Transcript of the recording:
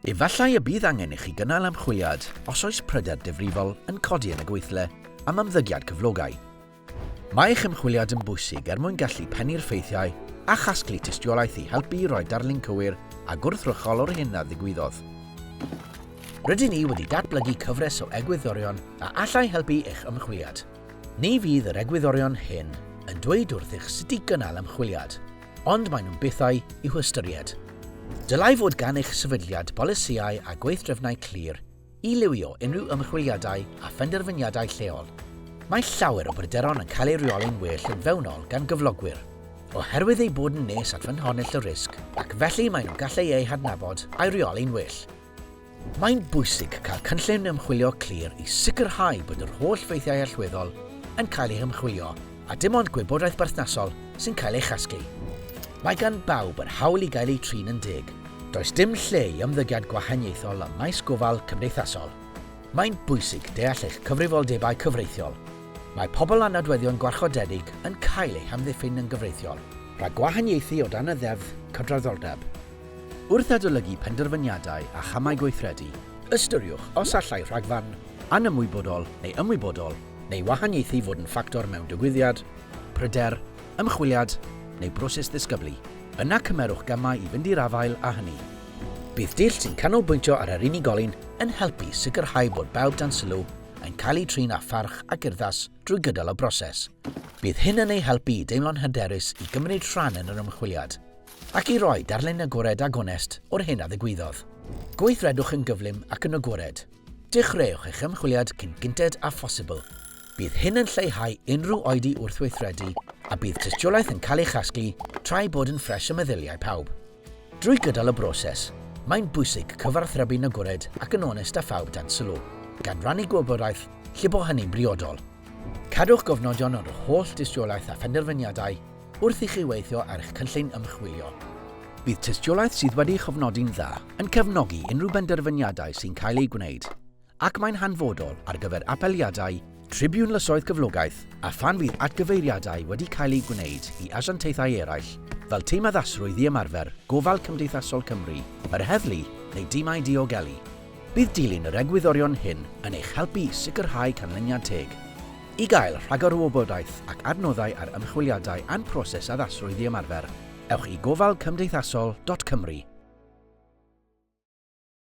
Efallai y bydd angen i chi gynnal ymchwiliad os oes pryder difrifol yn codi yn y gweithle am ymddygiad cyflogai. Mae eich ymchwiliad yn bwysig er mwyn gallu pennu'r ffeithiau a chasglu tystiolaeth i helpu i roi darlun cywir a gwrthrychol o'r hyn a ddigwyddodd. Rydyn ni wedi datblygu cyfres o egwyddorion a allai helpu eich ymchwiliad. Ni fydd yr egwyddorion hyn yn dweud wrthych sut i gynnal ymchwiliad, ond maen nhw'n bethau i'w hystyried. Dylai fod gan eich sefydliad bolisïau a gweithdrefnau clir i lywio unrhyw ymchwiliadau a phenderfyniadau lleol. Mae llawer o bryderon yn cael eu rheoli'n well yn fewnol gan gyflogwyr, oherwydd eu bod yn nes at ffynhonnell y risg ac felly maen nhw'n gallu eu hadnabod a'u rheoli'n well. Mae'n bwysig cael cynllun ymchwilio clir i sicrhau bod yr holl ffeithiau allweddol yn cael eu hymchwilio a dim ond gwybodaeth berthnasol sy'n cael ei chasglu. Mae gan bawb yr hawl i gael eu trin yn deg. Does dim lle i ymddygiad gwahaniaethol ym maes gofal cymdeithasol. Mae'n bwysig deall eich cyfrifoldebau cyfreithiol. Mae pobl â nodweddion gwarchodedig yn cael eu hamddiffyn yn gyfreithiol rhag gwahaniaethu o dan y Ddeddf Cydraddoldeb. Wrth adolygu penderfyniadau a chamau gweithredu, ystyriwch os allai rhagfarn anymwybodol neu ymwybodol neu wahaniaethu fod yn ffactor mewn digwyddiad, pryder, ymchwiliad neu broses ddisgyblu. Yna cymerwch gamau i fynd i'r afael â hynny. Bydd dull sy'n canolbwyntio ar yr unigolyn yn helpu sicrhau bod bawb dan sylw yn cael eu trin â pharch ac urddas drwy gydol y broses. Bydd hyn yn eu helpu i deimlo'n hyderus i gymryd rhan yn yr ymchwiliad. Ac i roi darlun agored a gonest o'r hyn a ddigwyddodd. Gweithredwch yn gyflym ac yn agored. Dechreuwch eich ymchwiliad cyn gynted â phosibl. Bydd hyn yn lleihau unrhyw oedi wrth weithredu a bydd tystiolaeth yn cael ei chasglu tra'i bod yn ffres ym meddyliau pawb. Drwy gydol y broses, mae'n bwysig cyfathrebu'n agored ac yn onest â phawb dan sylw, gan rannu gwybodaeth lle bo hynny'n briodol. Cadwch gofnodion o'r holl dystiolaeth a phenderfyniadau wrth i chi weithio ar eich cynllun ymchwilio. Bydd tystiolaeth sydd wedi'i chofnodi'n dda yn cefnogi unrhyw benderfyniadau sy'n cael eu gwneud, ac mae'n hanfodol ar gyfer apeliadau, tribiwnlysoedd cyflogaeth a phan fydd atgyfeiriadau wedi cael eu gwneud i asiantaethau eraill, fel Tîm Addasrwydd i Ymarfer Gofal Cymdeithasol Cymru, yr heddlu neu dimau diogelu. Bydd dilyn yr egwyddorion hyn yn eich helpu i sicrhau canlyniad teg. I gael rhagor o wybodaeth ac adnoddau ar ymchwiliadau a'n proses addasrwydd i ymarfer, ewch i gofalcymdeithasol.cymru.